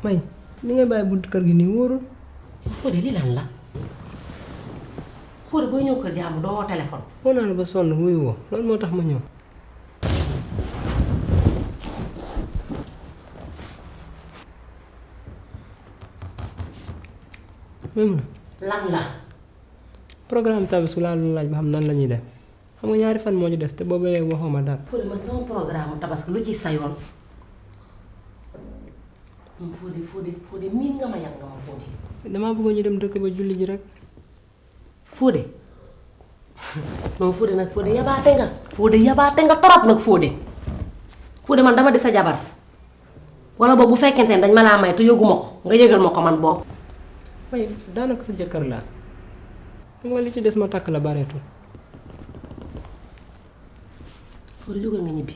May ni ngay bàyyi buntu kër gi nii wóorul. Fodé lii lan la Fodé boo ñëw kër jàmm doo woo téléphone. woo naa la ba sonn wuyu woo loolu moo tax ma ñëw. même lan la. programme Tabaski laa doon laaj ba xam nan la ñuy def xam nga ñaari fan moo ci des te boobu léegi waxoo ma dara. Fodé man sama programme Tabaski lu ci sa yoon. Fodé miin nga ma yàgg nga ma Fodé. damaa bëggoon ñu dem dëkk ba julli ji rek. Fodé non Fodé nag Fodé yabaate nga. Fodé yabaate nga torop nag Fodé. Fodé man dama di sa jabar wala boobu bu fekkente ne dañ ma laa may te yëguma ko nga yëgal ma ko man boobu. may daanaka sa jëkkër laa xam nga li ci des ma takk la bareetul. Fodé jógal nga ñibbi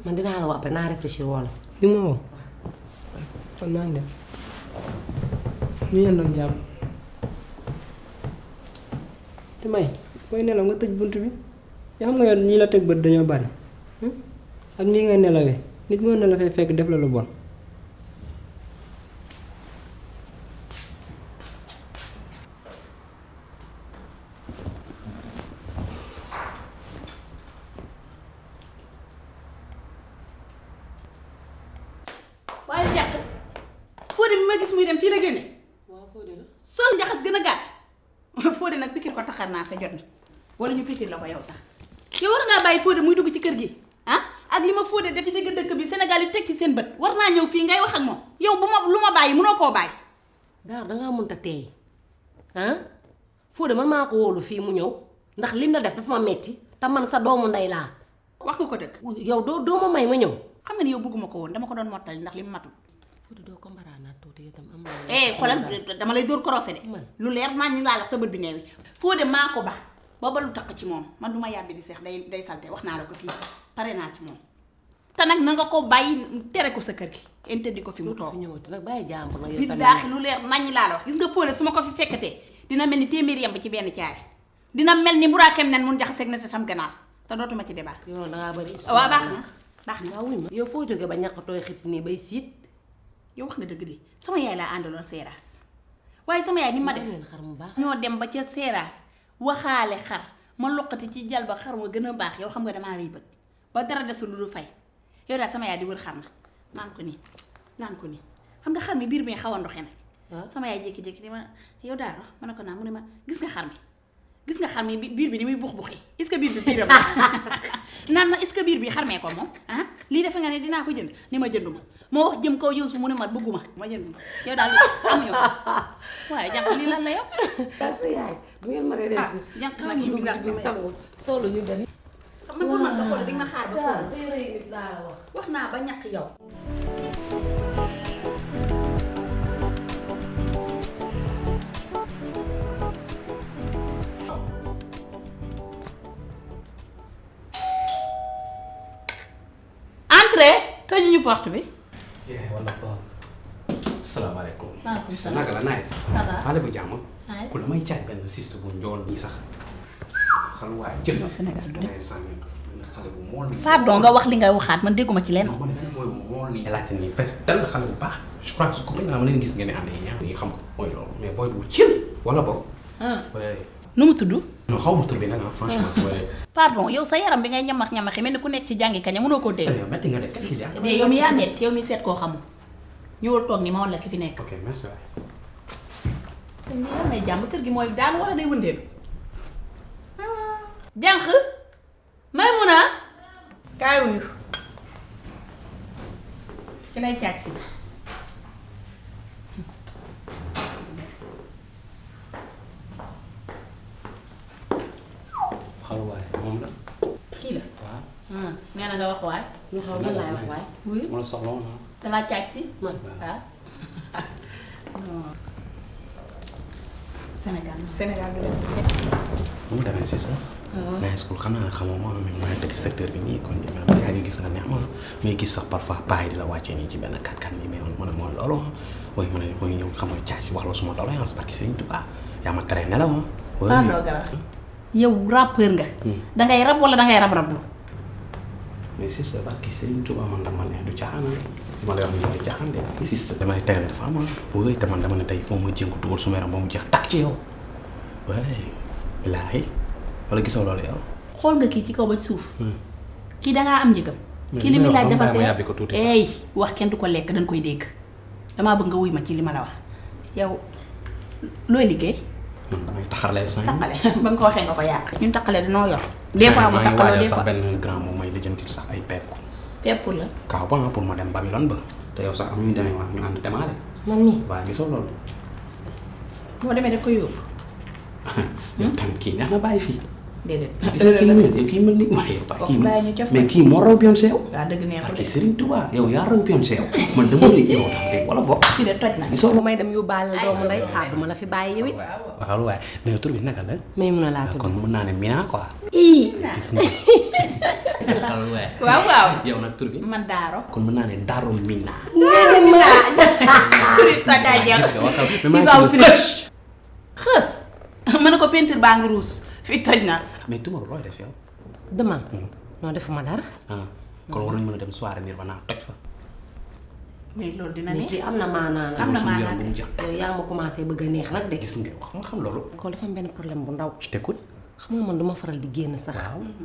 man dinaa la wax après naa réfléchir wala. di ma woo kon maa ngi dem ñu yendoon jàmm te may booy nelaw nga tëj bunt bi yaa xam nga yoon ñi la teg bët dañoo bari ak nii ngay nelawee nit moo ne la fay fekk def la lu bon. waaye jàq Fodé bi ma gis muy dem fii la génne. waaw Fodé la. sol njaxas gën a gàtt Fodé nag pikir ko taxar naa sa jot na wala ñu pikir la ko yow sax yow war ngaa bàyyi Fodé muy dugg ci kër gi ah ak li ma Fodé def ci dëgg dëkk bi Sénégal yi teg ci seen bët war naa ñëw fii ngay wax ak moom yow bu ma lu ma bàyyi mënoo koo bàyyi. daar dangaa mënta teey ah Fodé man maa ko wóolu fii mu ñëw ndax lim la def dafa ma metti te man sa doomu ndey laa. wax nga ko dëgg. yow doo ma may ma ñëw. xam nga ni yow bëgguma ko woon dama ko doon mottali ndax li mu matul. Fodé doo ko mbaraanaat tuuti yow tam am xoolal dama lay dóor korosé de. lu leer naa ñu laa la sa bët bi neewi Fodé maa ko ba booba lu tax ci moom man du ma yàbbi di seex day salte wax naa la ko fii pare naa ci moom. te nag na nga ko bàyyi tere ko sa kër gi interdit ko fi mu toog. ñëwati nag bàyyi jàmbur nag yow nit daaxi lu leer nañ laa la wax gis nga Fodé su ma ko fi fekkatee dina mel ni téeméeri yemb ci benn caay dina mel ni buraakem nen mun jaxaseeg na te tam ganaar te dootuma ci débat. yow dangaa bëri. waaw baax na baax na. waaw wuy ma yow foo jógee ba ñàkk tooy xib nii bay siit. yow wax nga dëgg de sama yaay laa àndaloon seeraas waaye sama yaay ni ma def xar mu baax. ñoo dem ba ca seeraas waxaale xar ma loqati ci jal ba xar ma gën a baax yow xam nga damaa rëy bët ba dara desul lu fay yow daal sama yaay di wër xar na naan ko nii xam nga xar mi biir bi xaw a ndoxe nag sama yaay jékki-jékki di ma yow daaro ma ne ko naan mu ne ma gis nga xar mi biir bi ni muy bux buxee est-ce que biir bi biiram naan ma est-ce que biir bi xarmee ko moom ah lii defe nga ne dinaa ko jënd ni ma jënduma moo wax jëm kaw jëw su mu ne ma bëgguma ma jënduma yow daal amuñu ko waaye jànq lii lan la yow ak sa yaay bu ngeen maree des bi jànq nag yi dugg ci sangu solo ñu dem xam man pour man sa xool di nga ma xaar ba xool tey rëy nit laa la wax. wax naa ba ñàkk yow entrée tëjuñu porte bi wala ba salaamaaleykum. maaleykum salaam naka la nice. ça va xale bu jàmm. nice. ku la may caaj benn siste bu njool nii sax. xal waaye jël na. Sénégal du dangay sànni benn xale bu mool nii. pardon nga wax li ngay waxaat man dégguma ci lenn non man benn mooy bu mool nii. laajte nii fes dal xale bu baax. je crois que su ko ma leen gis ngeen ne ànd yi ñaar. xam nga mooy loolu mais booy bu chill wala boog. nu mu tudd non xaw ma tur bi nag franchement. pardon yow sa yaram bi ngay ñamax ñamaxi mel ni ku nekk ci jàngi kaña mënoo koo dégg sérieux metti nga de qu'est-ce qu'il y a. de yow mi yaa metti yow mi seet koo xamul ñëwal toog ni ma woon la ki fi nekk ok merci waay. dañ ni lan lay jàmm kër gi mooy daan wala day wëndeelu jànq may mun a kaay wuyu ci lay caaj si xal waaye moom la. kii la waaw. nee na nga wax waay ñu xaw lan laay wax waay. wuyu ma la soxla woon ah. da laa caaj si man waaw Sénégal du dem. mu demee si ça. mais school xam naa xamoo ma mais maa ngi dëkk secteur bi nii kon yaa ngi gis nga neex ma mais gis sax parfois paa yi di la wàccee nii ci benn 4x4 nii mais man mooy loolu mooy ma ne mooy ñëw xam nga caa ci wax la suma doléance parce que Serigne Touba yaa ma tere nelaw ma. Pardon Gara yow rappeur nga. dangay rab wala dangay rab-rablu. mais si ça parce que Serigne Touba man dama ne du caaxaan ma lay wax ni ñooy caaxaan de si ça damay tere dafa am booy te man dama ne tey foo ma jéem ko dugal suma yaram ba mu jeex tàkk ci yow waaye laay wala gisoo loolu yow. xool nga kii ci kaw ba ci suuf. kii dangaa am njëgam. kii li muy laaj dafa seet wax kenn du ko lekk dañ koy dégg. damaa bëgg nga wuy ma ci li ma la wax yow looy liggéey. man damay taxalee saa taxale ba nga ko waxee nga ko yàq. ñun taxale dañoo yor. des fois mu taxaloo des fois sax benn grand moom may lijjantil sax ay pepp. pepp pour la. kaaw ba pour ma dem Babylone ba te yow sax am ñu demee wax ñu ànd demaale. man mii waaw gisoo loolu. boo demee da ko yóbbu. yow tamit kii neex na bàyyi fii. déedéet. kii mel ni waaye yow foofu bàyyi ñu cof mais kii moo raw Beyoncé yow. waaw dëgg neexul kii Serigne Touba yow yaa raw Beyoncé yow man dama lay yow tamit wala bokk. fii de toj na. gisoo bu may dem yóbbaale doomu ndey duma la fi bàyyi yow it. waaw waaye mais tur bi naka la. may mun a laa tudd kon mën naa ne Mina quoi. ii gis nga. waaw. yow nag tur bi. man Daaro. kon mën naa ne Daaro Mina. touriste sa kaay jeex. xës. mën na ko peinture baa ngi ruus fii toj na. mais tomorrow looy def yow. demain non defuma dara. kon war nañu mën a dem soirée Nirvana toj fa. mais loolu dina nit neex. yi am na maanaa am na maanaa bu mu jeex. yow yaa ma commencé bëgg a neex nag de. gis nga wax nga xam loolu. kon dafa am benn problème bu ndaw. je t'écoute. xam nga man duma faral di génn sax.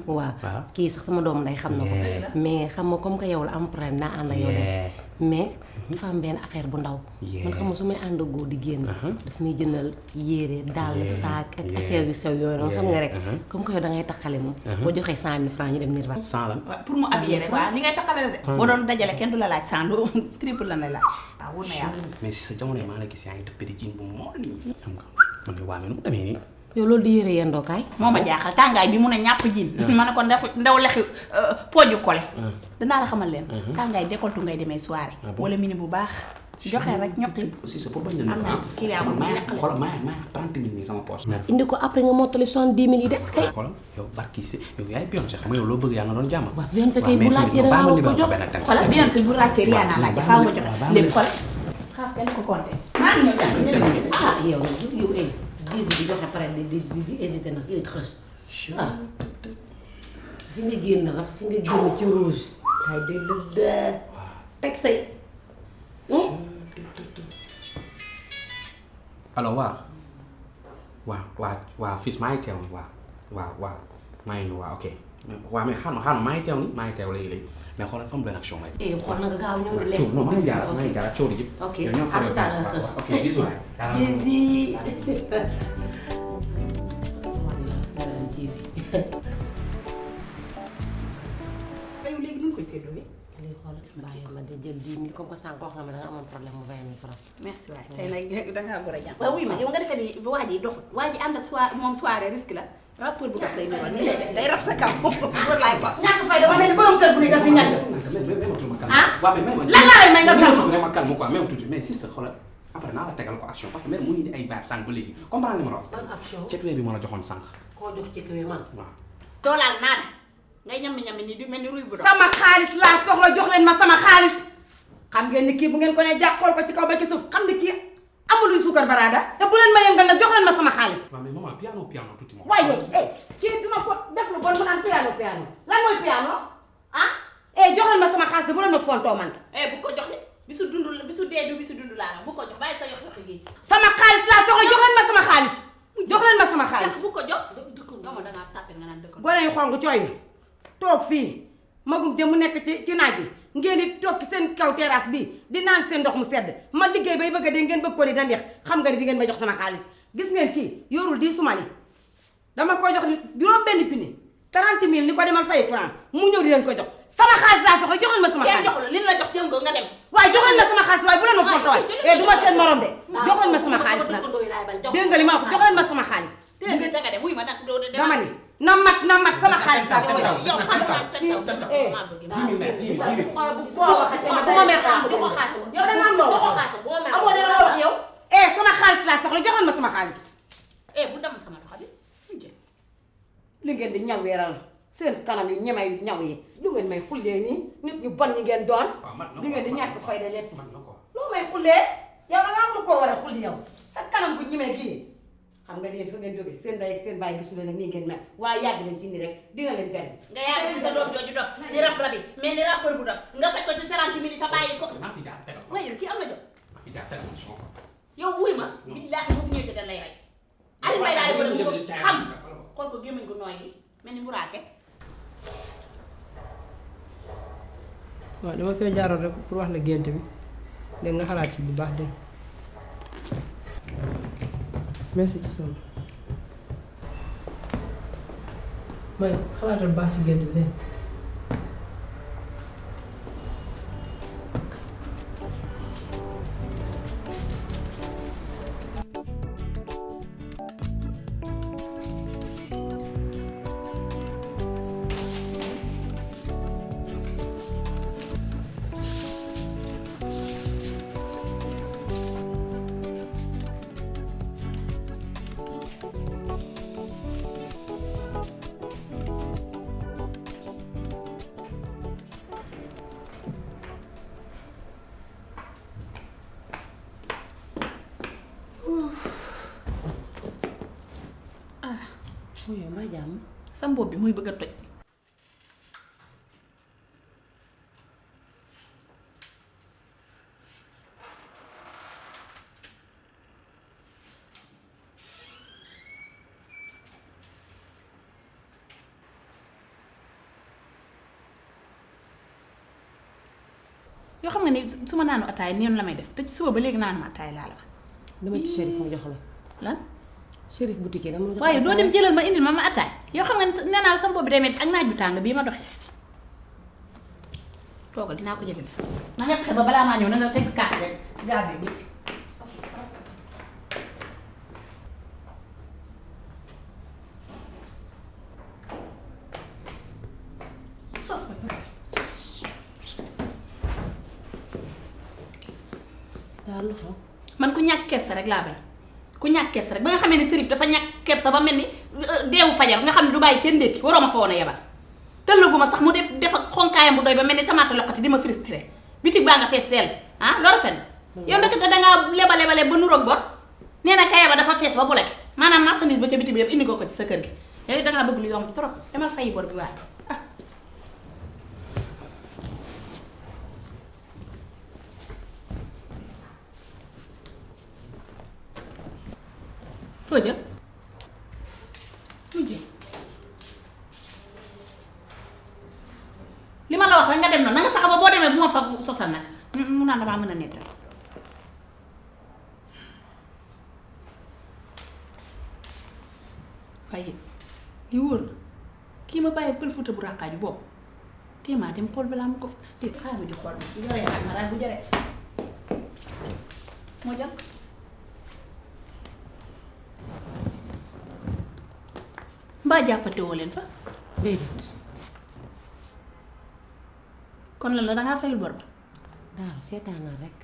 waaw waaw. kii sax sama doom nday xam na ko. mais xam nga comme que yow la am problème naa ànd ak yow dem. mais dafa am benn affaire bu ndaw. man xam nga su may ànd ak góor di génn. daf may jëndal yére dàll saak ak affaire yu sew yooyu noonu xam nga rek. comme que yow da ngay taxale moom. boo joxee 100 000 francs ñu dem Nirvana. 100 la. waaw pour mu habillé rek waaw ni ngay taxale la de. boo doon dajale kenn du la laaj 100 lu triple la lay laaj. waaw wóor na yàlla. mais si sa jamono yi maa la gis yaa ngi def petit jean bu mool nii. xam nga man de waa mais nu mu demee nii. yow loolu di yére yendookaay. moo ma jaaxal tàngaay bi mun a ñàpp jiin. ma ne ko ndaw lexi pooju kole. danaa la xamal leen. tàngaay décolleté ngay demee soirée. wala mini bu baax. joxe rek ñoqi. aussi c'est pour bañ a. am na client bu ñàkk la xoolal maa 30 000 nii sama poche. indi ko après nga mottali 70 000 yi des kay. xoolal yow barki si yow yaay Beyoncé xam nga yow loo bëgg yaa nga doon jàmm. waaw Beyoncé kay bu laajtee da nga ko jox. xoolal Beyoncé bu ràccee Rihanna laaj faa nga joxe lépp xoolal. xaas kenn ko compté. maa ngi ñëw jàpp ñu dem. ah yow gis bi joxe pare di hésité nag yow xës. ah fi nga génn raf fi nga génn ci rouge. ay de teg say. alors waaw fils maa ngi teew ni waaw maa ngi ñëw waaw ok waaw mais xaaral ma maa ngi teew léegi mais xoolal fa mu benn action may. xool na nga gaaw ñëw di lekk. non maa ngi jaar coow di jib. ok à tout à l'heure ok bisous. yow léegi nu mu koy séddoo bi. léegi xoolal bàyyi ma di jël 10 000 comme que sànq wax nga ma da nga amoon problème mu 20 000 francs. merci waay tey nag dangaa gor a jàpp. waaw wuy ma yow nga defee ni waa ji doxul waa ji ànd ak moom soirée risque la rapport bu dox day ñëwoon nii lay def day rab sa kaw góor laay ko. ñàkk fay dama mel ni borom kër bu ne daf di ñàkk. ah waaw mais lan laa leen may nga calme vraiment calme quoi même tuuti mais si sa xoolal après naa la tegal ko action parce que même mu ngi di ay vibe sànq ba léegi comprendre nga ma wax. ban action cetwee bi ma la joxoon sànq. koo jox ci kawee man. waaw. doolaal naada ngay ñammi ni di mel ni ruy bu dox. sama xaalis laa soxla jox leen ma sama xaalis xam ngeen ni kii bu ngeen ko ne jàkkool ko ci kaw ba ci suuf xam ni kii amuluy suukar baraada te bu leen ma yëngal nag jox leen ma sama xaalis. waaw mais maman piano tuuti moom. waaye yow kii duma ko def lu bon mu naan piano lan mooy piano ah jox leen ma sama xaalis te bu leen ma fontoo man. bu ko jox de bisu dund bisu dee du bisu dund laa la bu ko jox bàyyi sa yox gi. sama xaalis laa soxla jox leen ma sama xaalis jox leen ma sama xaalis. bu ko jox nga ma dangaa tàppee nga naan dëkk. gone yu xonq cooy bi toog fii magum jëm mu nekk ci naaj bi ngeen di toog ci seen kaw terrasse bi di naan seen ndox mu sedd ma liggéey bay bëgg a dee ngeen bëgg ko ni da neex xam nga ni di ngeen ma jox sama xaalis gis ngeen kii yorul di sumali dama ko jox juróom benn junni 30 000 ni ko demal fay courant mu ñëw di leen ko jox sama xaalis laa soxla jox leen ma sama xaalis. kenn jox la li la jox jël nga dem. waaye jox leen ma sama xaalis waaye bu leen ma fonto waay du ma seen morom de jox leen ma sama xaalis nag dégg nga li ma wax jox leen ma sama xaalis. dama ni na mat sama xaalis laa soxla. yow xam nga yow da nga am loo wax amoo dara loo wax yow sama xaalis laa soxla jox leen ma sama xaalis bu dem sama loxo bi ñu jël. li ngeen di ñaw weeral seen kanam yu ñemay ñaw yi lu ngeen may xullee nii nit ñu bon ñi ngeen doon li ngeen di ñàkk fayda lépp loo may xullee yow da nga am lu ko war a xulli yow sa kanam bu ñemee gii xam nga yéen fa ngeen jógee seen ndey ak seen baay gisu leen nag nii ngeen mel waaye yàgg leen ci nii rek dina leen tere nga yàgg ci sa doom jooju dof di rab rabi mel ni rappeur bu dof nga fekk ko ci 30 minutes te bàyyi ko waaye kii am na jot yow wuy ma billaahi bu ñëwee dañ lay rey ay may daal wala ko xam xool ko gémmiñ gu nooy gi mel ni mburaake waaw dama fee jaaroon rek pour wax la gént bi dégg nga xalaat ci bu baax dégg merci ci sonn may xalaatal bu baax ci gént bi dégg yow mbaa jàmm. sa mbob bi muy bëgg a toj. yoo xam nga ni su ma naanu ataay noonu la may def te ci suba ba léegi naanu ma ataay laa la wax. dama ci Chérif mu jox la. lan. Chérif boutique dama jox waaye doo dem jëlal ma indil ma ataay yoo xam nga ne nee naa la sama bopp bi day metti ak naaj bu tàng bii ma doxee. toogal dinaa ko jëlee bis. ma nga fexe ba balaa maa ñëw na nga teg kaas rek gaz bi. daal lu xew. man ku ñàkk kersa rek laa bañ ku ñàkk kersa rek ba nga xamee ne Chérif dafa ñàkk kersa ba mel ni deewu fajar nga xam ne du bàyyi kenn ndékki waroo ma fa woon a yebal tëllaguma sax mu def ak xonkaayam bu doy ba mel ni tamaate loxoti di ma frustré bitig baa nga fees dell ah loolu fen yow nag te dangaa lebale ba nuroog bor nee na kaya ba dafa fees ba bu lekk maanaam marchandise ba ca bitig bi yëpp indi ko ci sa kër gi yow dangaa bëgg lu yomb trop demal fayi bor bi waaye ah foo jëm mujjee li ma la wax rek nga dem noonu na nga fexe ba boo demee bu ma fa sosal nag mu naan damaa mën a nettal waaye li wóor na kii ma bàyyi pël Fuuta bu ràqaaju boobu téemaa dem xool balaa mu ko te xaaral ma di xool bu jaree xaaj ma raay bu jaree moo jàpp mbaa jàppate woo leen fa déedéet. kon lan la dangaa fayul bor ba daal seetaan naa rek.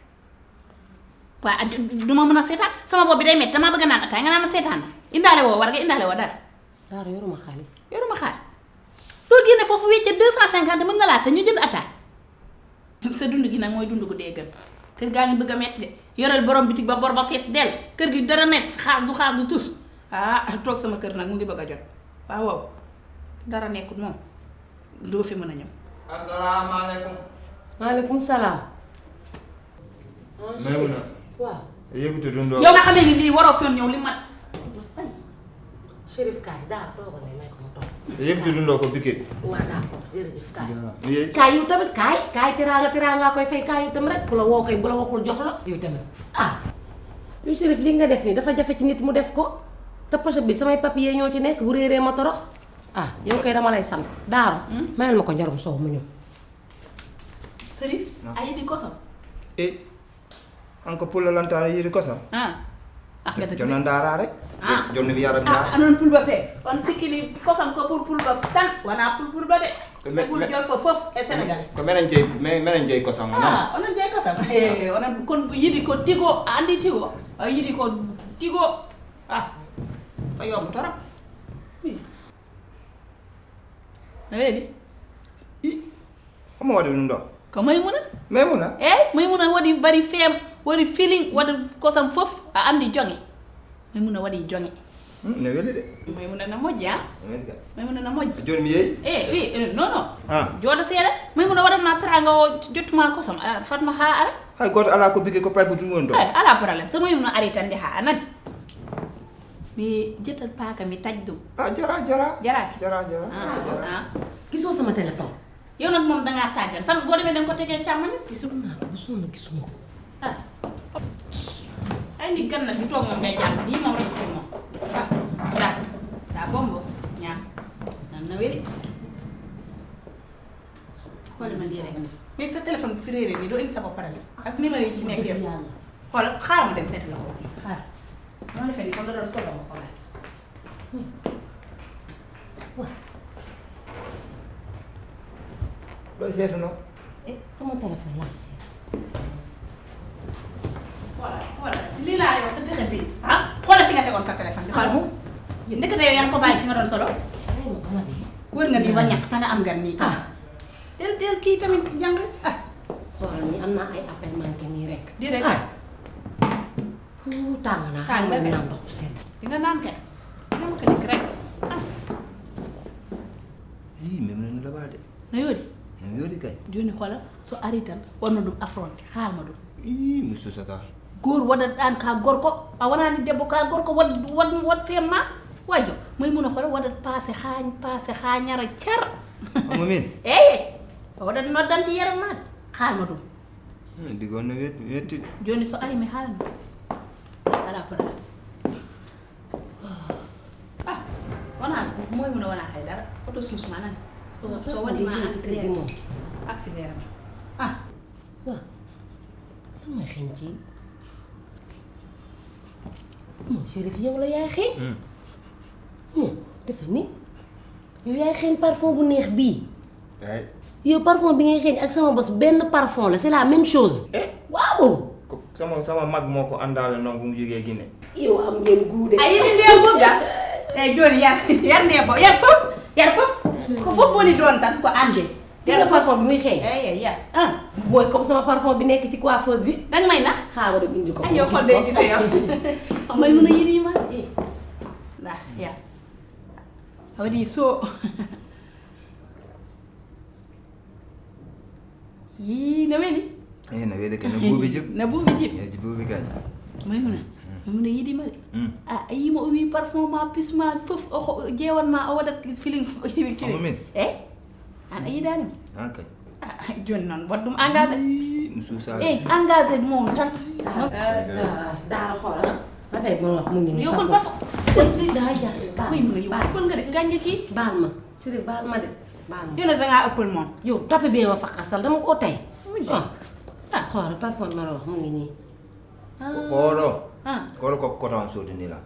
waaye du ma mën a seetaan sama bopp bi day métti damaa bëgg naan ataay nga naan ma seetaan na indaale woo war nga indaale woo dara daal yoruma xaalis. yoruma xaalis doo génne foofu wecce 250 mën na laa te ñu jënd ataay sa dund gi nag mooy dund gu dee gën kër gaa ngi bëgg a metti de yoreel borom bitig ba bor ba fees dell kër gi dara nekk xaas du tus ah toog sama kër nag mu ngi bëgg a jot waaw waaw dara nekkut moom doo fi mën a ñëw. asalaamaaleykum. maaleykum salaam. Maymuna. waaw. yëkkati dundoo. yow nga xamee ni lii waroo fi ñëw li mat. Chérif kaay daal toogal lay may ko mu toog. yëkkati dundoo ko piquet. waaw d'accord jërëjëf kaay. yéen. kaay yow tamit kaay teraanga koy fay kaay yow tamit rek ku la woo koy bu la waxul jox la yow tamit ah. yow Chérif li nga def nii dafa jafe ci nit mu def ko te poche bi samay papier ñoo ci nekk bu réeree ma torox ah yow kay dama lay sant Daaro. mayal ma ko njarum soow mu ñëw. Chérif ay di kosam. anko pulla lantaare yiri kosam. ah nga dëgg jonna ndaara rek. ah jonni mi yaram ndaara. anon pul ba fee on sikki ni kosam ko pour pul ba tan wana pul ba de te pul jol fo fof e Sénégal ko menen jey kosam ah onon jey kosam onon kon yidi ko tigo andi tigo yidi ko tigo ah dafa yomb torop na weedi Omo waɗi ɗum ɗo ko Maymuna Maymuna Maymuna waɗi bari feem waɗi feeling waɗi kosam fof a andi jonge Maymuna waɗi jonge ne weli de Maymuna na moƴƴi ha Maymuna na moƴƴi joni mi yeeyi non jooɗo seeɗa Maymuna waɗatma taranga o jottuma kosam fatma ha ara hay goto ala ko bigge ko pay ko ɗum woni ɗo ala probléme so Maymuna ari tan de ha a nani mi jettat paaka mi taj ɗum jara gisoo sama téléphone. yow nag moom dangaa sàggan fan boo demee danga ko tegee càmmoñ gisul naa ko bu sonn gisuma ko. ay ndi gan nag ñu toog moom ngay jàpp lii moom rek moom daa bombo ñaan nan na wéri xoolal ma lii rek mais sa téléphone bu fi réeree nii doo indi sa bopp problème ak numéro yi ci nekk yëpp xoolal xaaral ma dem seeti la ko xaaral dama defee ni comme da doon solo ma ko laaj looy seetuno sama téléphone laay seet. voilà lii laa lay wax sa tëxat bi xoolal fi nga tegoon sa téléphone bi xoolal ndekete yow yaa ngi ko bàyyi fi nga doon solo wër nga nii ba ñàkk te nga am gan nii tam del kii tamit jàng xoolal ni am naa ay appel manqué nii rek. di rek tàng naa. tàng nga naan ndox bu sedd. di nga naan kay dama ko dikk rek Maymuna la baa de na yoodi yoodi kay joni xoolal so ari tan wonno ɗum affronté xaal ma ɗum mi susata goor waɗat ɗan ka gorko a wonani debbo ka gorko wat femma wayjo Maymuna xoolal waɗat paase ha ñara car omo min eyi o waɗat noddanti yeranmade xaal ma ɗum digon no wetti joni so ari mi haalna ala problème wona Maymuna wona haydara oto suusma nani so waɗima accéléré ma waaw lan mooy xeeñ ci moom Chérif yow la yaay xeeñ moom dafa ni yow yaay xeeñ parfum bu neex bii yow parfum bi ngay xeeñ ak sama bos benn parfum la c'est la même chose waaw sama mag moo ko àndaale noonu bu mu jógee Guinée yow am ngeen guude a yimi ndeer fof da eyi joni yar ndebo yar fof ko fof woni ɗon tan ko ande yar parfum bi muy xeeñ eyi yar mooy comme sama parfum bi nekk ci coiffeuse bi danga may nax xaaral dem indi ko ay yow xol day gisee yow Maymuna yiɗima nda yar a waɗi so no weeli no weeli kay no buubi jib no buubi jib eyi buubi kay Maymuna yiɗima de a yima o wi parfum ma pisma fof jeewanma o waɗat feeling omo min an a yiɗanima kay joni noon waɗ ɗum engagé mi suusa engagé moom tan daal xoolal affaire bi ma wax mu ngi nii yow kon parfum daa jar Maymuna yow ëppal nga de gànja kii baal ma Chérif baal ma de baal ma yow nag dangaa ëppal moom yow toppe bi ma fakkastal dama koo tey xoolal parfum bi ma la wax mu ngi nii koɗo ko coton sodini la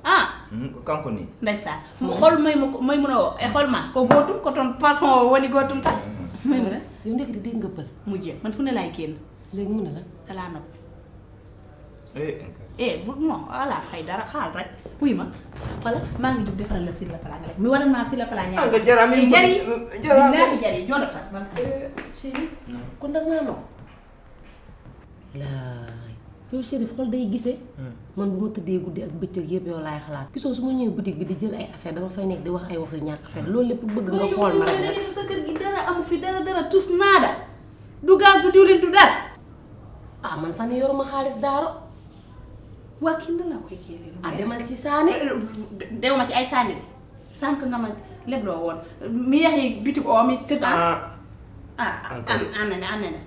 ko kanko ni ndeysaan hol Maymuna o e hol ma ko gootum coton parfum o woni gootum tan Maymuna yow ndekk di dégg nga pël mujjee man fu ne laay génn léegi mu ne la dalaa nopp bu non voilà xëy dara xaal rek wuy ma wala maa ngi jug defaral la silla pala nga rek mi waral maa silla pala ñaar nga jara mi jari joodo tan man Chérif kon dag maa nopp laay yow Chérif xol day gisee man bu ma tëddee guddi ak bëccëg yëpp yow laay xalaat gisoo su ma ñëwee boutique bi di jël ay affaire dama fay nekk di wax ay wax yu ñàkk affaire loolu lépp bëgg nga xool ma rek sa kër gi dara amu fi dara tus naada du gaz du diwlin du dara man fan yoruma xaalis daaro waa kii na laa koy génnee demal ci saani dewuma ci ay saani de sànq nga ma lebloo woon mi yaxi bitig o mi tëdd annene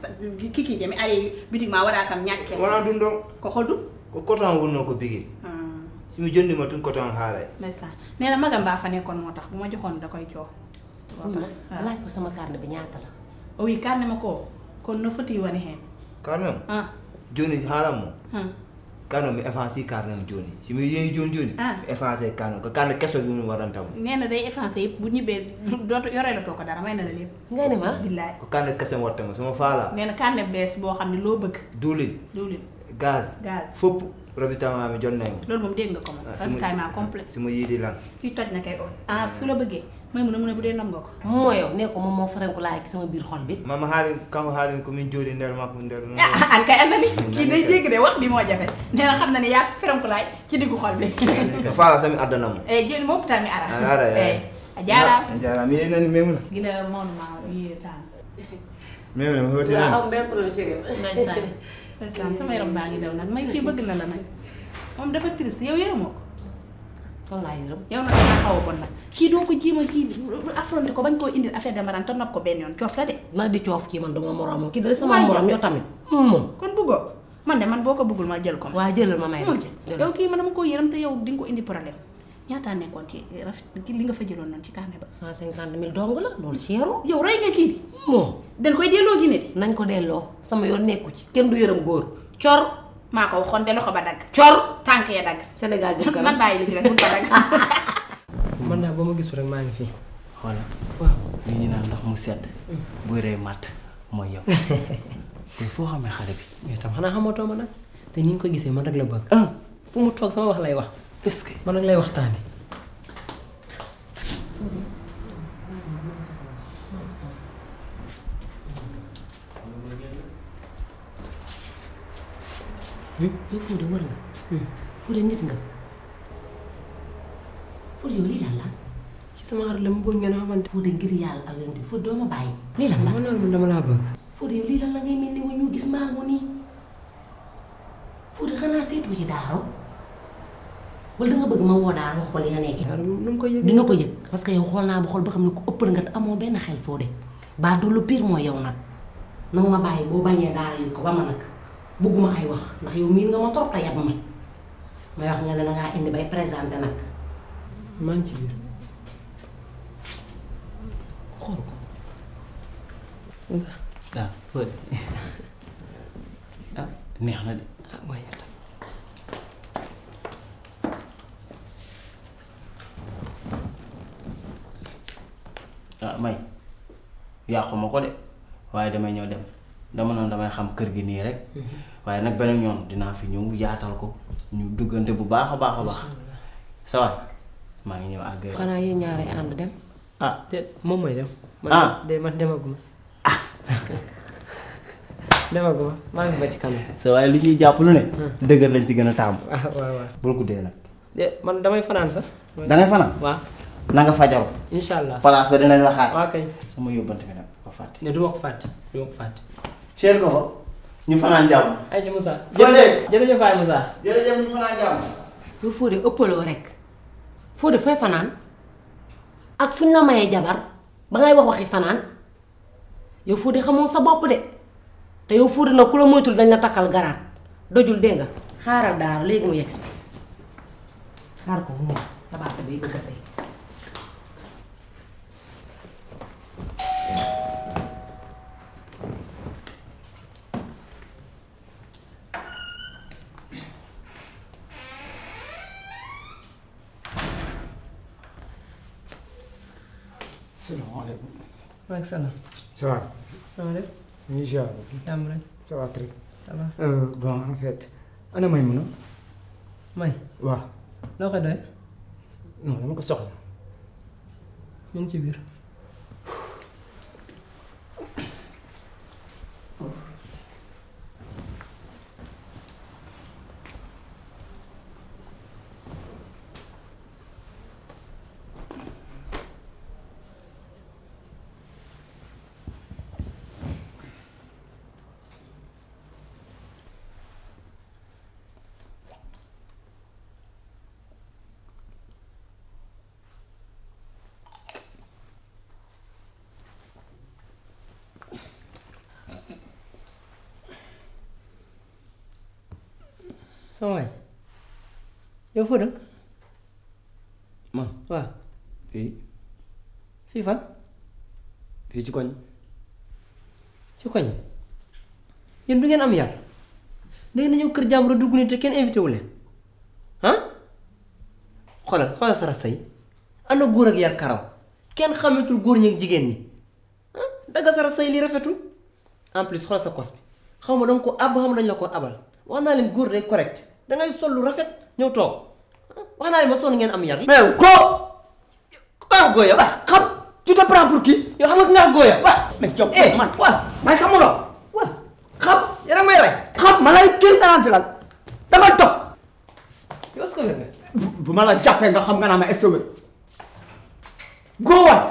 kiki je mi ari bitig ma waɗa kam ñakke wona ɗum ɗon ko holɗum ko coton wonno ko bigui simi jondima tun coton haalay ndeysaan nee na magam mbaa fa nekkoon moo tax bu ma joxoon da koy coow laaj ko sama carnet bi ñaata la o wi carnet ma ko kon no foti woni heen carnet joni haalam mo carnet mi effacé carnet joni simi yeehi joni mi effacé carnet ko carnet kesso bi mu warantamo nee na day effacé yëpp bu ñibbee dootu yoreelatoo ko dara may na la lépp nga ne ma billaay ko carnet kesse wattama sama faala nee na carnet bees boo xam ne loo bëgg diwlin diwlin gaz fopp ravitaillement mi jot nañ ko. loolu moom dégg nga ko moom. ravitaillement complet. si ma yii di lan. fii toj na kay su la bëggee may mun a mun a bu dee nam nga ko. moo yow nee ko moom moo ferenku laay ci sama biir xol bi. mama haalin kanko haalin komin jooɗi nder makko nder an kay an na ni kii day jéggi de wax bi moo jafe nee na xam na ne yaa ferenkulaay ci diggu xol bi. faala sami addanamo joni mo oppitan mi ara ara a jaaraam a jaaraam mi yenani memuna gila mawno ma yi tan memuna mi hoti waaw am benn problème chérie. ndeysaan sama yaram baa ngi daw nag may kii bëgg na la nag moom dafa triste yow yërëmoo ko kon laa yërëm. yow nag dangaa xaw a bon nag kii doo ko jéem a kii affronté ko bañ koo indil affaire de maraan te nopp ko benn yoon coof la de naa di coof kii man duma moroomam kii dala sama moroom yow tamit. moom kon bëggoo ko man de man boo ko bëggul ma jël ko waa jëlal ma may moo jël yow kii man dama koo yërëm te yow di nga ko indi problème ñaataa nekkoon ci rafet ci li nga fa jëloon noonu ci carnet ba 150 000 dong la loolu seeru. yow rey nga kii bi moom dañ koy delloo Guinée di nañ ko delloo sama yoon nekku ci kenn du yërëm góor. cor maa ko waxoon de loxo ba dagg cor tànk ya dagg Sénégal jëm kanam man bàyyi li ci rek mun ko dagg man daal ba ma gisul rek maa ngi fii. voilà waaw. li ñu naan ndox mu sedd buy rey màtt mooy yow tey foo xamee xale bi mais tam xanaa xamatoo ma nag te ni nga ko gisee man rek la bëgg. fu mu toog sama wax lay wax. est-ce que man rek lay waxtaane. yow Fodé wër nga. Fodé nit nga. Fodé yow lii lan la. ci sama xarit la mu bëgg ngeen xamante. Fodé ngir yàlla ak yow Fodé doo ma bàyyi. lii lan la man loolu man dama laa bëgg. Fodé yow lii lan la ngay mel ni ñu gis maa ngi nii. Fodé xanaa seetu ci daaro wala da nga bëgg ma woo daaro wax ko li nga nekk. waaw nu mu ko yëgee. di nga ko yëg parce que yow xool naa ba xool ba xam ne ku ëppal nga te amoo benn xel Fodé baa doolu pire mooy yow nag nanga ma bàyyi boo bañee daara yu ko ba ma nag bëgguma ay wax ndax yow miin nga ma trop te yab ma may wax nga ne dangaa indi bay présenté nag maa ngi ci biir. xool ko. ah Fodé ah neex na de ah waaye tam. ah may yàquma ko de waaye damay ñëw dem dama noonu damay xam kër gi nii rek waaye nag beneen yoon dinaa fi ñëw yaatal ko ñu duggante bu baax a baax a baax ça va maa ngi ñëw àgg xanaa yéen ñaaree ànd dem. ah te moom mooy dem. Ah. man demaguma. demaguma maa ngi ba ci kanam. sa waaye li ñuy jàpp lu ne dëgër lañ ci gën a taamu waaw waaw waaw. bul guddee nag de man damay fanaan sax. dangay fanaan waaw na nga fajaru incha allah. place ba dinañ la xaar waaw kay. sama yóbbante bi nag ko fàtte ne du ma ko fàtte du ma ko fàtte. cher ko fa ñu fanaan jàmm ayca Moussa. Fodé jërëjëf waay Moussa. jërëjëf ñu fanaan jàmm yow Fodé ëppaloo rek Fodé fooy fanaan ak fuñ la mayee jabar ba ngay wax waxi fanaan yow Fodé xamoo sa bopp de te yow Fodé nag ku la moytul dañ la takkal garaat dojul dégg nga xaaral daara léegi mu yegg si xaar ko mu tabaata bay bëgg a tey salaamaaleykum maaleykum salaam. Ça va, na nga def. Inch'Allah. jàmm rek. Ça va très. ça va. Bon, en fait, ana Maymuna? may. waaw. loo ko doy. non dama ko soxla. mu ngi ci biir. sama waay yow foo dëkk. man waaw fii fii fan. fii ci koñ ci koñ yéen du ngeen am yar léegi na ñëw kër jàmbur dugg ni te kenn invité wu leen ah xoolal sara say ana góor ak yar karaw kenn xamatul góor ñi ak jigéen ñi ah dagga sara say li rafetul en plus xoolal sa kos bi xaw ma danga ko àbb xam dañ la ko abal wax naa leen góor day correct dangay sol lu rafet ñëw toog wax naa ne ma sonn ngeen am yar. mais ko kaa gooya xam tu te prends pour qui yow xam nga ngaa gooya mais yow man waaw may sa molo waaw xam yara may rey xam ma lay kii nga naan fi lan dama dox yow est-ce que wér nga bu ma la jàppee nga xam nga naa ma est-ce que wér góowal